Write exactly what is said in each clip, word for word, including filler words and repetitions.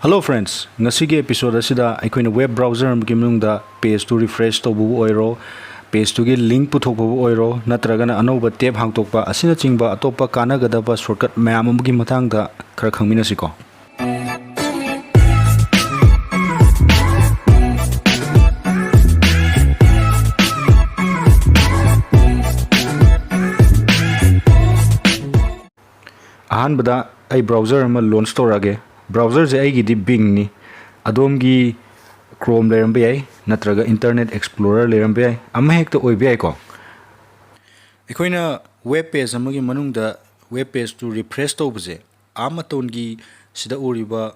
Hello friends, ꯉꯁꯤꯒꯤ episode ꯑꯁꯤꯗ ꯑꯩꯈꯣꯏꯅ web browser ꯑꯃꯒꯤ ꯃꯅꯨꯡꯗ page ꯇꯨ refresh ꯇꯧꯕꯕꯨ ꯑꯣꯏꯔꯣ, page ꯇꯨꯒꯤ link ꯄꯨꯊꯣꯛꯄꯕꯨ ꯑꯣꯏꯔꯣ, ꯅꯠꯇ꯭ꯔꯒꯅ ꯑꯅꯧꯕ tab ꯍꯥꯡꯗꯣꯛꯄ ꯑꯁꯤꯅꯆꯤꯡꯕ ꯑꯇꯣꯞꯄ ꯀꯥꯟꯅꯒꯗꯕ shortcut ꯃꯌꯥꯝ ꯑꯃꯒꯤ ꯃꯇꯥꯡꯗ ꯈꯔ ꯈꯪꯃꯤꯟꯅꯁꯤꯀꯣ꯫ ꯑꯍꯥꯟꯕꯗ ꯑꯩ browser ꯑꯃ launch ꯇꯧꯔꯛꯑꯒꯦ꯫ Browserꯁꯦ ꯑꯩꯒꯤꯗꯤ Bingꯅꯤ꯫ ꯑꯗꯣꯝꯒꯤ Chrome ꯂꯩꯔꯝꯕ ꯌꯥꯏ, ꯅꯠꯇ꯭ꯔꯒ Internet Explorer ꯂꯩꯔꯝꯕ ꯌꯥꯏ, ꯑꯃ ꯍꯦꯛꯇ ꯑꯣꯏꯕ ꯌꯥꯏꯀꯣ꯫ ꯑꯩꯈꯣꯏꯅ web page ꯑꯃꯒꯤ ꯃꯅꯨꯡꯗ web page ꯇꯨ refresh ꯇꯧꯕꯁꯦ, ꯑꯥ ꯃꯇꯣꯟꯒꯤ ꯁꯤꯗ ꯎꯔꯤꯕ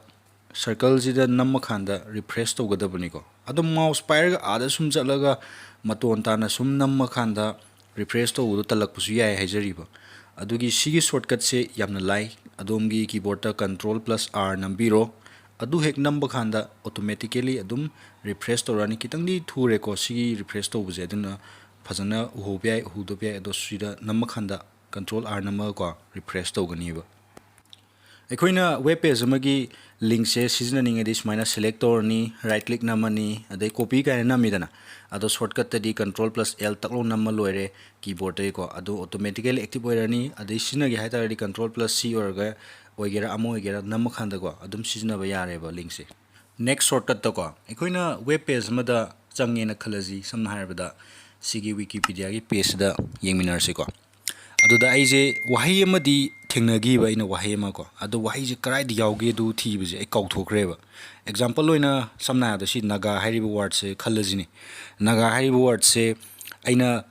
circleꯁꯤꯗ ꯅꯝꯃꯀꯥꯟꯗ refresh ꯇꯧꯒꯗꯕꯅꯤꯀꯣ꯫ ꯑꯗꯨꯝ mouse ꯄꯥꯏꯔꯒ ꯑꯥꯗ ꯁꯨꯝ ꯆꯠꯂꯒ ꯃꯇꯣꯟ ꯇꯥꯅ ꯁꯨꯝ ꯅꯝꯃꯀꯥꯟꯗ refresh ꯇꯧꯕꯗꯣ ꯇꯜꯂꯛꯄꯁꯨ ꯌꯥꯏ ꯍꯥꯏꯖꯔꯤꯕ꯫ ꯑꯗꯨꯒꯤ ꯁꯤꯒꯤ shortcutꯁꯦ ꯌꯥꯝꯅ ꯂꯥꯏ꯫ ꯑꯗꯣꯝꯒꯤ keyboardꯇ Control plus R ꯅꯝꯕꯤꯔꯣ꯫ ꯑꯗꯨ ꯍꯦꯛ ꯅꯝꯕ ꯀꯥꯟꯗ automatically ꯑꯗꯨꯝ refresh ꯇꯧꯔꯛꯑꯅꯤ꯫ ꯈꯤꯇꯪꯗꯤ ꯊꯨꯔꯦꯀꯣ ꯁꯤꯒꯤ refresh ꯇꯧꯕꯁꯦ, ꯑꯗꯨꯅ ꯐꯖꯅ ꯎꯍꯧꯕ ꯌꯥꯏ, ꯎꯍꯧꯗꯕ ꯌꯥꯏ꯫ ꯑꯗꯣ ꯁꯤꯗ ꯅꯝꯃꯀꯥꯟꯗ, Control R ꯅꯝꯃꯒꯀꯣ, refresh ꯇꯧꯒꯅꯤꯕ꯫ ꯑꯩꯈꯣꯏꯅ web page ꯑꯃꯒꯤ linkꯁꯦ ꯁꯤꯖꯤꯟꯅꯅꯤꯡꯉꯗꯤ ꯁꯨꯃꯥꯏꯅ select ꯇꯧꯔꯅꯤ, right click ꯅꯝꯃꯅꯤ, ꯑꯗꯩ copy ꯀꯥꯏꯅ ꯅꯝꯃꯤꯗꯅ꯫ ꯑꯗꯣ shortcutꯇꯗꯤ Control plus L ꯇꯛ ꯂꯥꯎ ꯅꯝꯃ ꯂꯣꯏꯔꯦ keyboardꯇꯒꯤꯀꯣ꯫ ꯑꯗꯨ automatically active ꯑꯣꯏꯔꯅꯤ꯫ ꯑꯗꯩ ꯁꯤꯖꯤꯟꯅꯒꯦ ꯍꯥꯏ ꯇꯥꯔꯒꯗꯤ Control plus C ꯑꯣꯏꯔꯒ, ꯑꯣꯏꯒꯦꯔꯥ ꯑꯃ ꯑꯣꯏꯒꯦꯔꯥ, ꯅꯝꯃꯀꯥꯟꯗꯀꯣ ꯑꯗꯨꯝ ꯁꯤꯖꯤꯟꯅꯕ ꯌꯥꯔꯦꯕ linkꯁꯦ꯫ Next shortcutꯇꯀꯣ, ꯑꯩꯈꯣꯏꯅ web page ꯑꯃꯗ ꯆꯪꯉꯦꯅ ꯈꯜꯂꯁꯤ꯫ ꯁꯝꯅ ꯍꯥꯏꯔꯕꯗ ꯁꯤꯒꯤ Wikipediaꯒꯤ pageꯁꯤꯗ ꯌꯦꯡꯃꯤꯟꯅꯔꯁꯤꯀꯣ꯫ ꯑꯗꯨꯗ ꯑꯩꯁꯦ ꯋꯥꯍꯩ ꯑꯃꯗꯤ ꯊꯦꯡꯅꯈꯤꯕ, ꯑꯩꯅ ꯋꯥꯍꯩ ꯑꯃ ꯀꯣ, ꯑꯗꯣ ꯋꯥꯍꯩꯁꯦ ꯀꯗꯥꯏꯗ ꯌꯥꯎꯒꯦ ꯑꯗꯨ ꯊꯤꯕꯁꯦ ꯑꯩ ꯀꯥꯎꯊꯣꯛꯈ꯭ꯔꯦꯕ꯫ Example ꯑꯣꯏꯅ ꯁꯝꯅ ꯍꯥꯏꯔꯕꯗ ꯁꯤ ꯅꯥꯒꯥ ꯍꯥꯏꯔꯤꯕ wordꯁꯦ ꯈꯜꯂꯁꯤꯅꯦ꯫ ꯅꯥꯒꯥ ꯍꯥꯏꯔꯤꯕ wordꯁꯦ ꯑꯩꯅ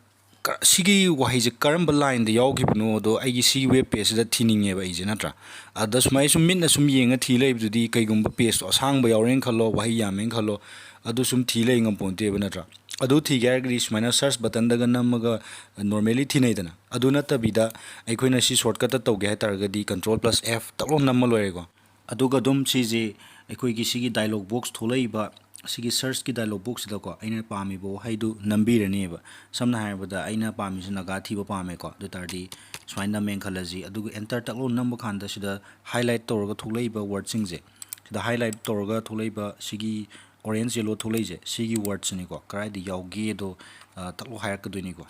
ꯀ-, ꯁꯤꯒꯤ ꯋꯥꯍꯩꯁꯦ ꯀꯔꯝꯕ lineꯗ ꯌꯥꯎꯈꯤꯕꯅꯣ ꯑꯗꯣ ꯑꯩꯒꯤ ꯁꯤꯒꯤ web pageꯁꯤꯗ ꯊꯤꯅꯤꯡꯉꯦꯕ ꯑꯩꯁꯦ, ꯅꯠꯇ꯭ꯔꯥ? ꯑꯗ ꯁꯨꯃꯥꯏꯅ ꯁꯨꯝ ꯃꯤꯠꯅ ꯁꯨꯝ ꯌꯦꯡꯉ ꯊꯤ ꯂꯩꯕꯗꯨꯗꯤ ꯀꯩꯒꯨꯝꯕ pageꯇꯣ ꯑꯁꯥꯡꯕ ꯌꯥꯎꯔꯦꯅ ꯈꯜꯂꯣ, ꯋꯥꯍꯩ ꯌꯥꯝꯃꯦꯅ ꯈꯜꯂꯣ, ꯑꯗꯨ ꯁꯨꯝ ꯊꯤ ꯂꯩ ꯉꯝꯄꯣꯟꯇꯦꯕ, ꯅꯠꯇ꯭ꯔꯥ? ꯑꯗꯨ ꯊꯤꯒꯦ ꯍꯥꯏꯔꯒꯗꯤ ꯁꯨꯃꯥꯏꯅ search buttonꯗꯒ ꯅꯝꯃꯒ normally ꯊꯤꯅꯩꯗꯅ꯫ ꯑꯗꯨ ꯅꯠꯇꯕꯤꯗ ꯑꯩꯈꯣꯏꯅ ꯁꯤ shortcutꯇ ꯇꯧꯒꯦ ꯍꯥꯏ ꯇꯥꯔꯒꯗꯤ Control plus F ꯇꯛ ꯂꯥꯎ ꯅꯝꯃ ꯂꯣꯏꯔꯦꯀꯣ꯫ ꯑꯗꯨꯒ ꯑꯗꯨꯝ ꯁꯤꯁꯦ ꯑꯩꯈꯣꯏꯒꯤ ꯁꯤꯒꯤ dialog box ꯊꯣꯛꯂꯛꯏꯕ ꯁꯤꯒꯤ searchꯀꯤ dialog boxꯁꯤꯗꯀꯣ ꯑꯩꯅ ꯄꯥꯝꯃꯤꯕ ꯋꯥꯍꯩꯗꯨ ꯅꯝꯕꯤꯔꯅꯦꯕ꯫ ꯁꯝꯅ ꯍꯥꯏꯔꯕꯗ ꯑꯩꯅ ꯄꯥꯝꯃꯤꯁꯤ ꯅꯥꯒꯥ ꯊꯤꯕ ꯄꯥꯝꯃꯦꯀꯣ꯫ ꯑꯗꯨ ꯑꯣꯏ ꯇꯥꯔꯗꯤ ꯁꯨꯃꯥꯏꯅ ꯅꯝꯃꯦꯅ ꯈꯜꯂꯁꯤ꯫ ꯑꯗꯨꯒ enter ꯇꯛ ꯂꯥꯎ ꯅꯝꯕ ꯀꯥꯟꯗ ꯁꯤꯗ highlight ꯇꯧꯔꯒ ꯊꯣꯛꯂꯛꯏꯕ wordꯁꯤꯡꯁꯦ, ꯁꯤꯗ highlight ꯇꯧꯔꯒ ꯊꯣꯛꯂꯛꯏꯕ ꯁꯤꯒꯤ orange yellow ꯊꯣꯛꯂꯛꯏꯁꯦ, ꯁꯤꯒꯤ wordꯁꯤꯅꯤꯀꯣ, ꯀꯗꯥꯏꯗ ꯌꯥꯎꯒꯦꯗꯣ, ꯑ, ꯇꯛꯂꯥꯎ ꯍꯥꯏꯔꯛꯀꯗꯣꯏꯅꯤꯀꯣ꯫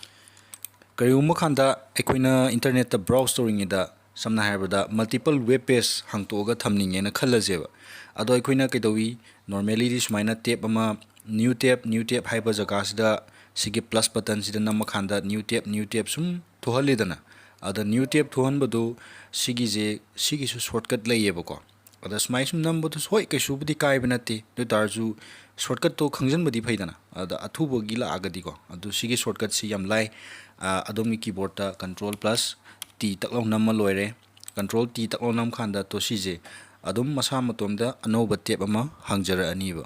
ꯀꯔꯤꯒꯨꯝꯕ ꯀꯥꯟꯗ ꯑꯩꯈꯣꯏꯅ internetꯇ browse ꯇꯧꯔꯤꯉꯩꯗ, ꯁꯝꯅ ꯍꯥꯏꯔꯕꯗ multiple web page ꯍꯥꯡꯇꯣꯛꯑꯒ ꯊꯝꯅꯤꯡꯉꯦꯅ ꯈꯜꯂꯁꯦꯕ꯫ ꯑꯗꯣ ꯑꯩꯈꯣꯏꯅ ꯀꯩꯗꯧꯏ, normallyꯗꯤ ꯁꯨꯃꯥꯏꯅ tab ꯑꯃ, new tab, new tab ꯍꯥꯏꯕ ꯖꯒꯥꯁꯤꯗ ꯁꯤꯒꯤ plus buttonꯁꯤꯗ ꯅꯝꯃꯀꯥꯟꯗ new tab, new tab ꯁꯨꯝ ꯊꯣꯛꯍꯜꯂꯤꯗꯅ꯫ ꯑꯗ new tab ꯊꯣꯛꯍꯟꯕꯗꯨ ꯁꯤꯒꯤꯁꯦ, ꯁꯤꯒꯤꯁꯨ shortcut ꯂꯩꯌꯦꯕꯀꯣ꯫ ꯑꯗ ꯁꯨꯃꯥꯏꯅ ꯁꯨꯝ ꯅꯝꯕꯗꯨꯁꯨ ꯍꯣꯏ ꯀꯩꯁꯨꯕꯨꯗꯤ ꯀꯥꯏꯕ ꯅꯠꯇꯦ, ꯑꯗꯨ ꯑꯣꯏ ꯇꯥꯔꯁꯨ shortcutꯇꯣ ꯈꯪꯖꯟꯕꯗꯤ ꯐꯩꯗꯅ꯫ ꯑꯗ ꯑꯊꯨꯕꯒꯤ ꯂꯥꯛꯑꯒꯗꯤꯀꯣ꯫ ꯑꯗꯨ ꯁꯤꯒꯤ shortcutꯁꯤ ꯌꯥꯝ ꯂꯥꯏ꯫ ꯑ, ꯑꯗꯣꯝꯒꯤ keyboardꯇ control plus T ꯇꯛ ꯂꯥꯎ ꯅꯝꯃ ꯂꯣꯏꯔꯦ꯫ Control T ꯇꯛ ꯂꯥꯎ ꯅꯝꯀꯥꯟꯗ ꯇꯣ ꯁꯤꯁꯦ ꯑꯗꯨꯝ ꯃꯁꯥ ꯃꯇꯣꯝꯗ ꯑꯅꯧꯕ tab ꯑꯃ ꯍꯥꯡꯖꯔꯛꯑꯅꯤꯕ꯫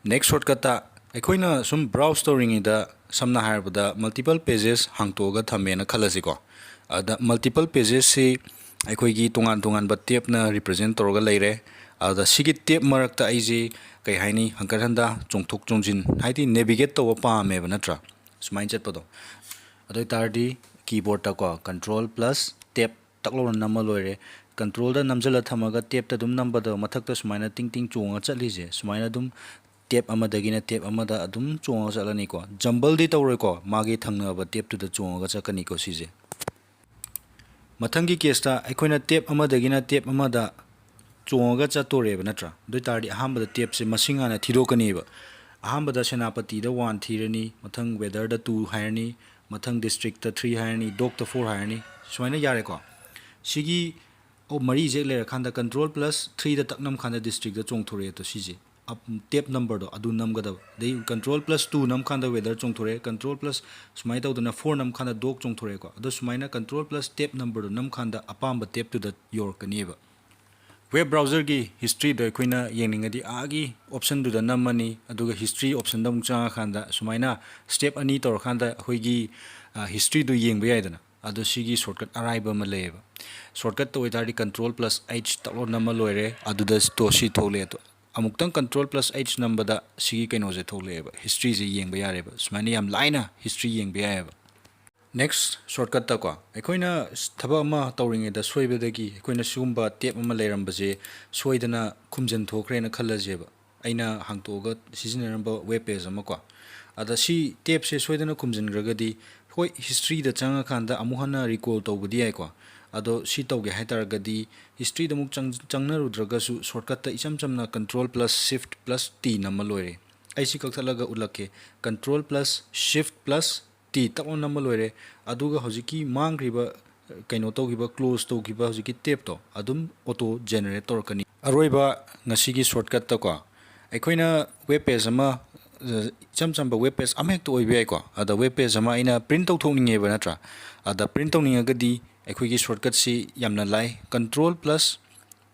Next shortcutꯇ ꯑꯩꯈꯣꯏꯅ ꯁꯨꯝ browse ꯇꯧꯔꯤꯉꯩꯗ, ꯁꯝꯅ ꯍꯥꯏꯔꯕꯗ multiple pages ꯍꯥꯡꯇꯣꯛꯑꯒ ꯊꯝꯃꯦꯅ ꯈꯜꯂꯁꯤꯀꯣ꯫ ꯑꯗ multiple pagesꯁꯤ ꯑꯩꯈꯣꯏꯒꯤ ꯇꯣꯉꯥꯟ ꯇꯣꯉꯥꯟꯕ tabꯅ represent ꯇꯧꯔꯒ ꯂꯩꯔꯦ꯫ ꯑꯗ ꯁꯤꯒꯤ tab ꯃꯔꯛꯇ ꯑꯩꯁꯦ ꯀꯩ ꯍꯥꯏꯅꯤ, ꯍꯪꯀꯠ ꯍꯟꯗ ꯆꯣꯡꯊꯣꯛ ꯆꯣꯡꯁꯤꯟ, ꯍꯥꯏꯗꯤ navigate ꯇꯧꯕ ꯄꯥꯝꯃꯦꯕ ꯅꯠꯇ꯭ꯔꯥ, ꯁꯨꯃꯥꯏꯅ ꯆꯠꯄꯗꯣ꯫ ꯑꯗꯨ ꯑꯣꯏ ꯇꯥꯔꯗꯤ keyboardꯇꯀꯣ control plus tab ꯇꯛ ꯂꯥꯎꯅ ꯅꯝꯃ ꯂꯣꯏꯔꯦ꯫ Controlꯗ ꯅꯝꯁꯤꯜꯂ ꯊꯝꯃꯒ tabꯇ ꯑꯗꯨꯝ ꯅꯝꯕꯗ ꯃꯊꯛꯇ ꯁꯨꯃꯥꯏꯅ ꯇꯤꯡ ꯇꯤꯡ ꯆꯣꯡꯉ ꯆꯠꯂꯤꯁꯦ, ꯁꯨꯃꯥꯏꯅ ꯑꯗꯨꯝ tab ꯑꯃꯗꯒꯤꯅ tab ꯑꯃꯗ ꯑꯗꯨꯝ ꯆꯣꯡꯉ ꯆꯠꯂꯅꯤꯀꯣ꯫ Jumbleꯗꯤ ꯇꯧꯔꯣꯏꯀꯣ, ꯃꯥꯒꯤ ꯊꯪꯅꯕ tabꯇꯨꯗ ꯆꯣꯡꯉꯒ ꯆꯠꯀꯅꯤꯀꯣ ꯁꯤꯁꯦ꯫ ꯃꯊꯪꯒꯤ caseꯇ ꯑꯩꯈꯣꯏꯅ tab ꯑꯃꯗꯒꯤꯅ tab ꯑꯃꯗ ꯆꯣꯡꯉꯒ ꯆꯠꯇꯣꯔꯦꯕ ꯅꯠꯇ꯭ꯔꯥ? ꯑꯗꯨ ꯑꯣꯏ ꯇꯥꯔꯗꯤ ꯑꯍꯥꯟꯕꯗ tabꯁꯦ ꯃꯁꯤꯡ ꯍꯥꯟꯅ ꯊꯤꯗꯣꯛꯀꯅꯤꯕ꯫ ꯑꯍꯥꯟꯕꯗ ꯁꯦꯅꯥꯄꯇꯤꯗ one ꯊꯤꯔꯅꯤ, ꯃꯊꯪ weatherꯗ two ꯍꯥꯏꯔꯅꯤ, ꯃꯊꯪ districtꯇ three ꯍꯥꯏꯔꯅꯤ, docꯇ four ꯍꯥꯏꯔꯅꯤ, ꯁꯨꯃꯥꯏꯅ ꯌꯥꯔꯦꯀꯣ꯫ ꯁꯤꯒꯤ, ꯑꯣ, ꯃꯔꯤꯁꯦ ꯍꯦꯛ ꯂꯩꯔꯀꯥꯟꯗ control plus threeꯗ ꯇꯛ ꯅꯝꯀꯥꯟꯗ districtꯇ ꯆꯣꯡꯊꯣꯔꯛꯑꯦ꯫ ꯑꯗꯣ ꯁꯤꯁꯦ, tab numberꯗꯣ ꯑꯗꯨ ꯅꯝꯒꯗꯕ꯫ ꯑꯗꯩ control plus two ꯅꯝꯀꯥꯟꯗ weather ꯆꯣꯡꯊꯣꯔꯛꯑꯦ, control plus ꯁꯨꯃꯥꯏꯅ ꯇꯧꯗꯅ four ꯅꯝꯀꯥꯟꯗ doc ꯆꯣꯡꯊꯣꯔꯛꯑꯦꯀꯣ꯫ ꯑꯗꯣ ꯁꯨꯃꯥꯏꯅ control plus tab numberꯗꯣ ꯅꯝꯀꯥꯟꯗ ꯑꯄꯥꯝꯕ tabꯇꯨꯗ ꯌꯧꯔꯛꯀꯅꯤꯕ꯫ Web browserꯒꯤ historyꯗꯣ ꯑꯩꯈꯣꯏꯅ ꯌꯦꯡꯅꯤꯡꯉꯗꯤ ꯑꯥꯒꯤ optionꯗꯨꯗ ꯅꯝꯃꯅꯤ, ꯑꯗꯨꯒ history optionꯗ ꯑꯃꯨꯛ ꯆꯪꯉꯀꯥꯟꯗ ꯁꯨꯃꯥꯏꯅ step ꯑꯅꯤ ꯇꯧꯔꯀꯥꯟꯗ ꯑꯩꯈꯣꯏꯒꯤ, ꯑ, historyꯗꯣ ꯌꯦꯡꯕ ꯌꯥꯏꯗꯅ꯫ ꯑꯗꯣ ꯁꯤꯒꯤ shortcut ꯑꯔꯥꯏꯕ ꯑꯃ ꯂꯩꯌꯦꯕ꯫ Shortcutꯇ ꯑꯣꯏꯇꯥꯔꯗꯤ control plus H ꯇꯛ ꯂꯥꯎ ꯅꯝꯃ ꯂꯣꯏꯔꯦ, ꯑꯗꯨꯗ ꯇꯣ ꯁꯤ ꯊꯣꯛꯂꯛꯑꯦ꯫ ꯑꯗꯣ ꯑꯃꯨꯛꯇꯪ control plus H ꯅꯝꯕꯗ ꯁꯤꯒꯤ ꯀꯩꯅꯣꯁꯦ ꯊꯣꯛꯂꯛꯑꯦꯕ, historyꯁꯦ ꯌꯦꯡꯕ ꯌꯥꯔꯦꯕ꯫ ꯁꯨꯃꯥꯏꯅ ꯌꯥꯝ ꯂꯥꯏꯅ history ꯌꯦꯡꯕ ꯌꯥꯏꯑꯕ꯫ Next shortcutꯇꯀꯣ, ꯑꯩꯈꯣꯏꯅ ꯊꯕꯛ ꯑꯃ ꯇꯧꯔꯤꯉꯩꯗ ꯁꯣꯏꯕꯗꯒꯤ ꯑꯩꯈꯣꯏꯅ ꯁꯤꯒꯨꯝꯕ tab ꯑꯃ ꯂꯩꯔꯝꯕꯁꯦ ꯁꯣꯏꯗꯅ ꯈꯨꯝꯖꯤꯟ ꯊꯣꯛꯈ꯭ꯔꯦꯅ ꯈꯜꯂꯁꯦꯕ, ꯑꯩꯅ ꯍꯥꯡꯇꯣꯛꯑꯒ ꯁꯤꯖꯤꯟꯅꯔꯝꯕ web page ꯑꯃꯀꯣ꯫ ꯑꯗ ꯁꯤ tabꯁꯦ ꯁꯣꯏꯗꯅ ꯈꯨꯝꯖꯤꯟꯈ꯭ꯔꯒꯗꯤ, ꯍꯣꯏ, historyꯗ ꯆꯪꯉꯀꯥꯟꯗ ꯑꯃꯨꯛ ꯍꯟꯅ recall ꯇꯧꯕꯗꯤ ꯌꯥꯏꯀꯣ꯫ ꯑꯗꯣ ꯁꯤ ꯇꯧꯒꯦ ꯍꯥꯏ ꯇꯥꯔꯒꯗꯤ, historyꯗ ꯑꯃꯨꯛ ꯆꯪ-, ꯆꯪꯅꯔꯨꯗ꯭ꯔꯒꯁꯨ, shortcutꯇ ꯏꯆꯝ ꯆꯝꯅ control plus shift plus T ꯅꯝꯃ ꯂꯣꯏꯔꯦ꯫ ꯑꯩ ꯁꯤ ꯀꯛꯊꯠꯂꯒ ꯎꯠꯂꯛꯀꯦ꯫ Control plus shift plus T ꯇꯛ ꯂꯥꯎꯅ ꯅꯝꯃ ꯂꯣꯏꯔꯦ꯫ ꯑꯗꯨꯒ ꯍꯧꯖꯤꯛꯀꯤ ꯃꯥꯡꯈ꯭ꯔꯤꯕ, ꯀꯩꯅꯣ ꯇꯧꯈꯤꯕ, close ꯇꯧꯈꯤꯕ ꯍꯧꯖꯤꯛꯀꯤ tabꯇꯣ ꯑꯗꯨꯝ auto generate ꯇꯧꯔꯛꯀꯅꯤ꯫ ꯑꯔꯣꯏꯕ ꯉꯁꯤꯒꯤ shortcutꯇꯀꯣ, ꯑꯩꯈꯣꯏꯅ web page ꯑꯃ, ꯑ, ꯏꯆꯝ ꯆꯝꯕ web page ꯑꯃ ꯍꯦꯛꯇ ꯑꯣꯏꯕ ꯌꯥꯏꯀꯣ꯫ ꯑꯗ web page ꯑꯃ ꯑꯩꯅ print ꯇꯧꯊꯣꯛꯅꯤꯡꯉꯦꯕ, ꯅꯠꯇ꯭ꯔꯥ? ꯑꯗ print ꯇꯧꯅꯤꯡꯉꯒꯗꯤ ꯑꯩꯈꯣꯏꯒꯤ shortcutꯁꯤ ꯌꯥꯝꯅ ꯂꯥꯏ, control plus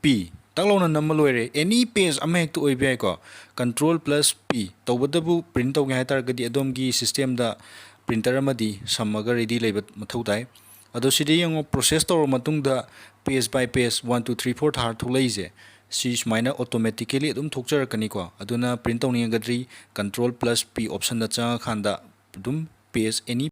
P ꯇꯛ ꯂꯥꯎꯅ ꯅꯝꯃ ꯂꯣꯏꯔꯦ꯫ Any page ꯑꯃ ꯍꯦꯛꯇ ꯑꯣꯏꯕ ꯌꯥꯏꯀꯣ꯫ Control plus P꯫ ꯇꯧꯕꯇꯕꯨ print ꯇꯧꯒꯦ ꯍꯥꯏ ꯇꯥꯔꯒꯗꯤ ꯑꯗꯣꯝꯒꯤ systemꯗ printer ꯑꯃꯗꯤ ꯁꯝꯃꯒ ready ꯂꯩꯕ ꯃꯊꯧ ꯇꯥꯏ꯫ ꯑꯗꯣ ꯁꯤꯗ ꯌꯦꯡꯉꯣ, process ꯇꯧꯔꯕ ꯃꯇꯨꯡꯗ page by page, one, two, three, four ꯊꯥꯔ ꯊꯣꯛꯂꯛꯏꯁꯦ, ꯁꯤ ꯁꯨꯃꯥꯏꯅ automatically ꯑꯗꯨꯝ ꯊꯣꯛꯆꯔꯛꯀꯅꯤꯀꯣ꯫ ꯑꯗꯨꯅ print ꯇꯧꯅꯤꯡꯉꯒꯗꯤ control plus P optionꯗ ꯆꯪꯉꯀꯥꯟꯗ ꯑꯗꯨꯝ page, any